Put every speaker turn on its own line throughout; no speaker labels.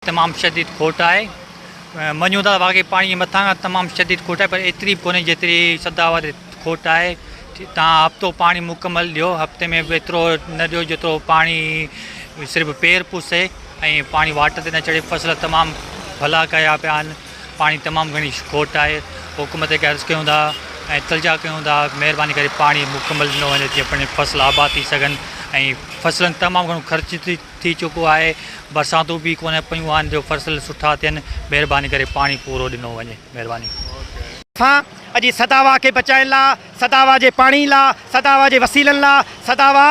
تمام شديد کوٽ آهي. مڃون ٿا ته واقعي پاڻي جي مٿان کان تمام شديد کوٽ آهي پر ايتري به ڪونهي جيتري سداوار تي کوٽ آهي. توهان هفتو پاڻي مڪمل ڏيو هفتي ۾ به ايترو نه ڏيو جيترو پاڻي صرف پير پسي ۽ پاڻي واٽ تي نه چڙهي فصل تمام ڀلا ڪيا پيا آهن پاڻي تمام گهڻي کوٽ آهي حڪومت کي عرض ڪيون ٿا ۽ التجا ڪيون ٿا مهرباني ڪري پاڻي مڪمل ڏنو وڃي جيئن پنهنجي فصل آباد ٿي سگهن ۽ فصلن تمام گهڻو خرچ ٿي ٿي چڪو آهي برساتون به ڪونه پيون آهن جو فصل سٺا ٿين مهرباني ڪري پاڻي پورو ڏنو وڃي مهرباني.
اسان اڄ سداوا کي بچائڻ لا سداوا جي پاڻي لا سداوا جي وسيلن لا سداوا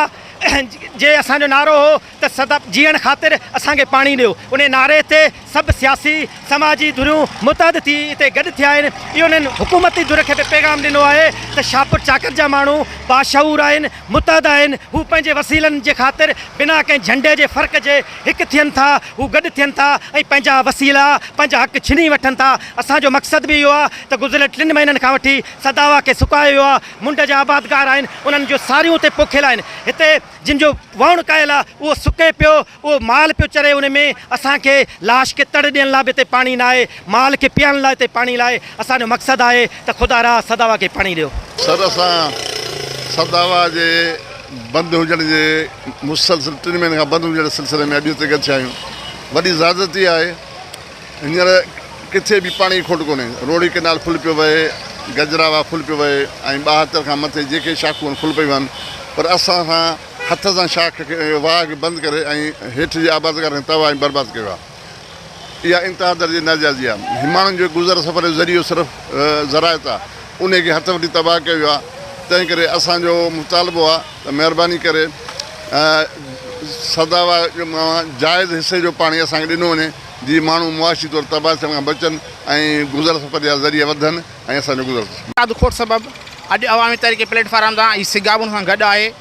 جي اسان جو نعرو هو ته سدا جيئڻ خاطر اسان کي پاڻي ڏيو انهي نعري تي سڀ سياسي سماجي ڌريون متحد ٿي اتي گڏ ٿيا آهن اهو انهن حڪومتي ڌر کي به پيغام ڏنو آهي ته شاهپور چاڪر جا ماڻهو باشعور آهن متحد آهن هو پنهنجي وسيلن جي خاطر بنا ڪنهن جهنڊي جي فرق جي هڪ ٿين ٿا هو گڏ ٿين ٿا ۽ پنهنجا وسيلا پنهنجا حق ڇني وٺن ٿا اسان جو مقصد به اهو آهي ته گذريل ٽن مهينن کان وٺي سداوا کي سڪايو ويو آهي منڊ جا آبادگار آهن انهن جو ساريون اتي پوکيل آهن هتي جن جو ووڻ ڪيل آهي اهو سڪي پيو اهو مال پيو چري ان ۾ اسان کي لاش کي تڙ ڏيڻ لاء به هتي پاڻي ناهي، مال کي پيئڻ لاء هتي پاڻي ناهي، اسان جو مقصد آهي ته خدا را سداوا کي پاڻي ڏيو.
سر اسان سداوا جي بند هجڻ جي مسلسل ٽن مهينن کان بند هجڻ جي سلسلي ۾ اڄ هتي گڏ ٿيا آهيون وڏي زيادتي آهي هينئر ڪٿي به پاڻي جي کوٽ ڪونهي روهڙي ڪئنال فل پيو وهي گجرا واهه فل پيو وهي ۽ 72 کان مٿي جيڪي شاخون آهن فل پيون وهن پر اسان سان هٿ سان شاخ کي واهه کي بند ڪري ۽ هيٺ جي آبادگارن کي تباهه ۽ برباد ڪيو آهي. اها انتها درجي جي ناجائزي آهي. ماڻهن جو گذر سفر جو ذريعو صرف زراعت آهي، انهي کي هٿ وٺي تباهه ڪيو ويو آهي. تنهن ڪري اسان جو مطالبو آهي ته مهرباني ڪري سداوا جائز حصي جو پاڻي اسان کي ڏنو وڃي جيئن ماڻهو معاشي طور تباهه ٿيڻ کان بچن ۽ گذر سفر جا ذريعا وڌن ۽ اسان جو گذر.
کاڌ کوٽ سبب اڄ عوامي تحريڪ پليٽ فارم تان هي سگابن سان گڏ آهي.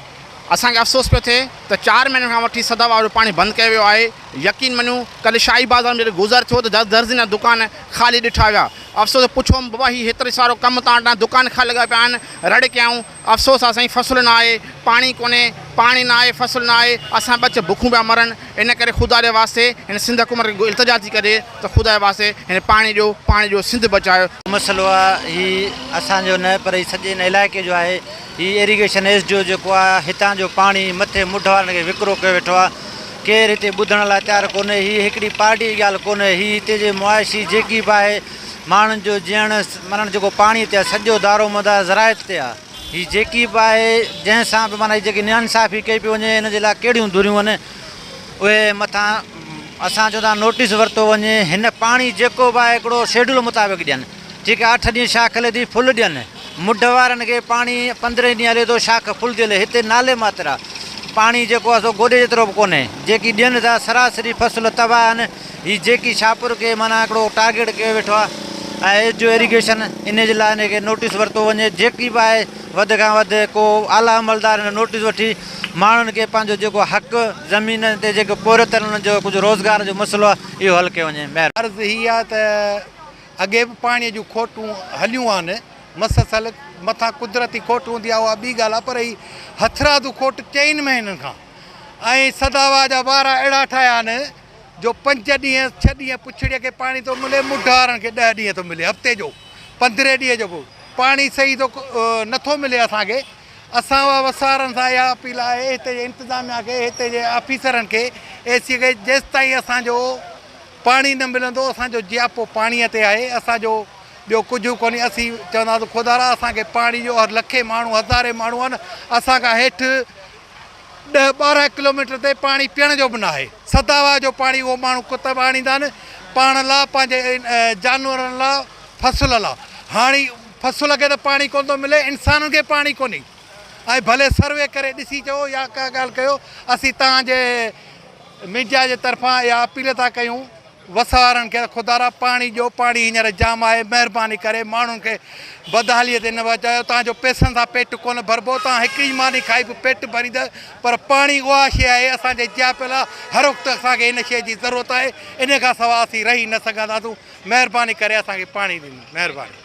اسان کي افسوس پيو ٿئي ته چار مهينن کان وٺي سدا وارو پاڻي بند ڪيو ويو آهي، يقين مڃو ڪلهه شاهي بازار ۾ جڏهن گذر ٿيو ته درزين جا دڪان خالي ڏٺا ويا، افسوس پڇيوم بابا هي هيتري سارو ڪم تان وٽان دڪان خالي لڳا پيا آهن، رڙ ڪيائون افسوس آ سائين فصل نه آهي، پاڻي ڪونهي، پاڻي نه آهي فصل نه آهي، اسان ٻچ بکون پيا مرن، ان ڪري خدا جي واسطي هن سنڌ حڪومت کي التجا ٿي ڪجي ته خدا جي واسطي هن پاڻي ڏيو، پاڻي ڏيو سنڌ بچايو.
مسئلو آ هي اسان جو نه پر هي سڄي هن علائقي جو آهي. هي ايريگيشن ايس ڊي او جيڪو آ هتان جو پاڻي مٿي مڍ وارن کي وڪرو ڪيو ويٺو آ ڪير هتي ٻڌڻ لاء تيار ڪونهي هي هڪڙي پارٽي جي ڳالهه ڪونهي هي هتي جي معاشي جيڪي به آهي ماڻهن جو جيئڻ مرڻ جيڪو پاڻي تي آ سڄو دارو مدار زراعت تي آ هي جيڪي به آهي جنهن سان به معنيٰ هي جيڪي ناانصافي ڪئي پئي وڃي ان جي لاء ڪهڙيون ڌريون آهن اهي مٿان اسان چون ٿا نوٽيس ورتو وڃي هن پاڻي جيڪو به آهي هڪڙو شيڊول مطابق ڏين جيڪي اٺ ڏينهن شاخ هلي ٿي ڦل ڏين. مڍ وارن کي پاڻي پندرهين ڏينهن هلي ٿو شاخ ڦل ٿي هلي. هتي نالي ماتر آ. پاڻي جيڪو آ سو گوڏي جيترو به ڪونهي. جيڪي ڏين ٿا سراسري فصل تباهه آهن. هي جيڪي شاهپور کي معنيٰ هڪڙو ٽارگيٽ ڪيو ويٺو آ ۽ ايس ڊي او ايريگيشن انهي جي لاء انهي کي نوٽيس ورتو وڃي. جيڪي به آهي وڌ کان وڌ ڪو اعليٰ عملدار ان جو نوٽيس وٺي ماڻهن کي پنهنجو جيڪو حق زمين تي جيڪو پورهيت آهن انهن جو ڪجهه روزگار جو مسئلو آ اهو حل ڪيو وڃي. مهرباني.
عرض هي آ ته اڳي به پاڻيء جون کوٽون هليون آهن، مسلسل مٿان قدرتي کوٽ هوندي آهي اها ٻي ڳالهه آهي پر هي هٿرادو کوٽ چئن مهينن کان ۽ سداوا جا وارا اهڙا ٺاهيا آهن جو پنج ڏينهن ڇهه ڏينهن پڇڙيء کي پاڻي ٿو ملي مڍارن کي ڏهه ڏينهن ٿو ملي هفتي جو پندرهين ڏينهن جو به پاڻي صحيح ٿو نٿو ملي اسان کي اسان اها وسارن سان اها اپيل آهي هتي جي انتظاميا کي هتي جي آفيسرن کي اي سي کي جيستائين اسان جو پاڻي نه ملندو اسان جو جياپو پاڻي تي آهي اسان جو ٻيو ڪجهه ڪونهي اسين چونداسون خدارا اسان کي پاڻي ڏيو هر لکين ماڻهو هزارين ماڻهو آهن اسان کان هيٺ ڏهه 12 ڪلوميٽر تي پاڻي پيئڻ جو به ناهي سداوا جو پاڻي اهو ماڻهو ڪتب آڻيندا آهن پاڻ لا پنهنجي جانورن لا فصل لا هاڻي فصل کي ته پاڻي ڪونه ٿو ملي انسانن کي پاڻي ڪونهي ۽ ڀلي سروي ڪري ڏسي چئو يا ڪا ڳالهه ڪيو اسين توهان جي ميڊيا جي طرفان اها اپيل ٿا ڪيون وس وارن کي ته خدارا پاڻي ڏيو پاڻي هينئر جام آهي مهرباني ڪري ماڻهن کي بدحالي تي نه بچايو توهان جو پئسن سان پيٽ ڪونه ڀربو توهان هڪڙي ماني کائي به پيٽ ڀريندؤ پر پاڻي اها شيء آهي اسان جي جياپي لاء هر وقت اسان کي ان شيء جي ضرورت آهي ان کان سواء اسين رهي نه سگهنداسون مهرباني ڪري اسان کي پاڻي ڏني مهرباني.